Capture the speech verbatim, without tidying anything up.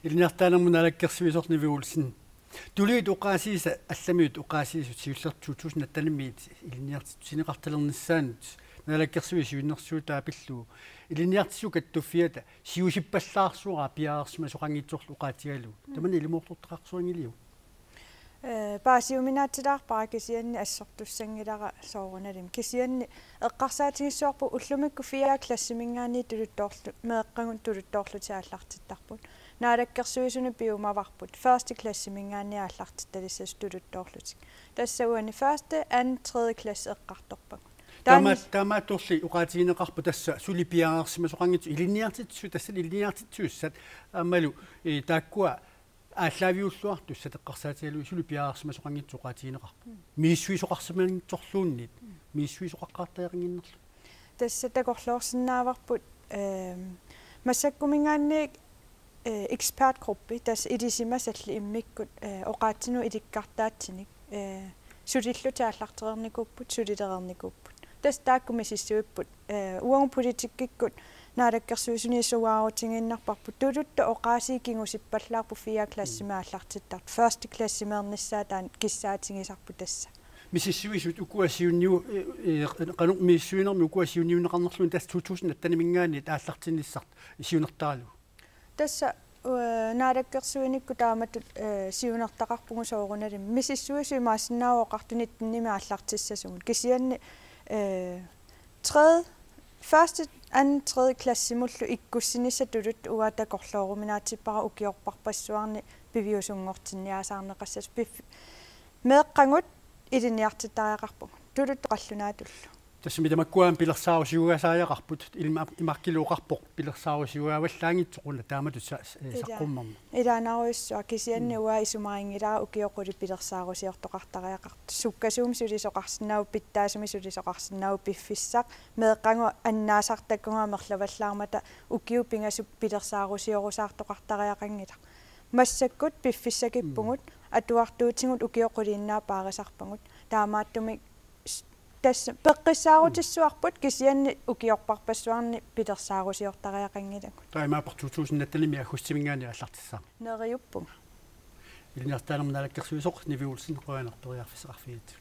Ilinniartitaanermut naalakkersuisoq Nivi Olsen. Tuluit oqaasiisa, allamiut oqaasiisut siullertut to tusind attenimiit ilinniartitsineqartalernissaannut naalakkersuisut siunnersuutaa pillugu ilinniartitsisut kattuffiata siusippallaarsuuvoq piareersimasoqanngitsorlu oqaatigalugu. Tamanna ilumoortortaqarsuanngiliuk? Eh, paasiuminaatsilaarpara kisianni assortussanngilara soorunalimi. Kisianni eqqarsaatigissavarput ullumikkut fjerde klassiminngaanniit tuluttoorlu-, meeqqagut tuluttoorlutik aallartittarput. Naalakkersuisuni piumavarput første klassiminngaanniit aallartittalissasut tuluttoorlutik. Tassa uani første, anden, tredje klasse eqqartorpagut. Taama-, taamaattorli oqaatigineqarpoq tassa suli piareersimasoqanngitsut ilinniartitsisut, tassa ilinniartitsisussat aammalu, eh, taakkua aallaaviulluartussat eqqarsaatigalugit suli piareersimasoqanngitsut oqaatigineqarput. Misissuisoqarsimanngitsorluunniit, misissuisoqaqqaartariaqannginnerlugu. Tassa takorloorsinnaavarput, ehm, massakkuminngaanniit, eh, ekspertgruppi, tassa ilisimasalli immikkut, eh, oqaatsinut ilikkartaatsinik, eh, sulillutik aallartereernikuupput, sulilereernikuupput. Tassa taakku misissuipput, eh, uagut politikkikkut naalakkersuisuni isugaarutigiinnarparput, tuluttut oqaasii kingusippallaarput fjerde klassimi aallartittartut. Første klassimeernissaa taanna kissaatigisarput tassa. Misissuisut ukua siunniu-, eh, eh, qanoq misissuinermi ukua siunniunneqarnerluni tassa to tusind atteniminngaanniit aallartinnissaq siunertaralugu. Tassa, eh, naalakkersuinikkut taamatut, eh, siunertaqarpugut soorunalimi. Misissuisut imaassinnaavoq oqartut nittenimi aallartissasugut. Kisianni, eh, tredje, første, anden, tredje klassimullu ikkussinissaq tuluttut uanga takorlooruminaatsippara ukiorparpassuarni piviusunngortinniasaarneqassasoq. Pif-, meeqqagut ilinniartittariaqarpugut. Tuluttut qallunaatullu. Tassami tamakkua aamma pilersaarusiugaasariaqarput, ilma-, imarkilu oqarpoq pilersaarusiugaavallaanngitsoq una taamatut sa-, eh, Ilaa. saqqummermat. Ilaanarujussuaq kisianni Mm. uanga isumarinngilara ukiut qulit pilersaarusiortoqartariaqartut. Sukkasuumik sulisoqarsinnaavoq, pitsaasumik sulisoqarsinnaavoq piffissaq. Meeqqagut annaasartakkagut amerlavallaarmata ukiut pingasut pilersaarusiorusaartoqartariaqanngilaq. Massakkut piffissakippugut, Mm. atuartuutigut ukiut quliinnaat paarisarpagut. Taamaattumik s-, tassa peqqissaarutissuarput kisianni ukiorparpassuarni pilersaarusiortariaqanngilagut. Taamaappoq to tusind attenimi aggustiminngaanniit aallartissaaq. Neriuppunga. Ilinniartitaanermut naalakkersuisoq Nivi Olsen, qujanaq periarfissaqarfiit.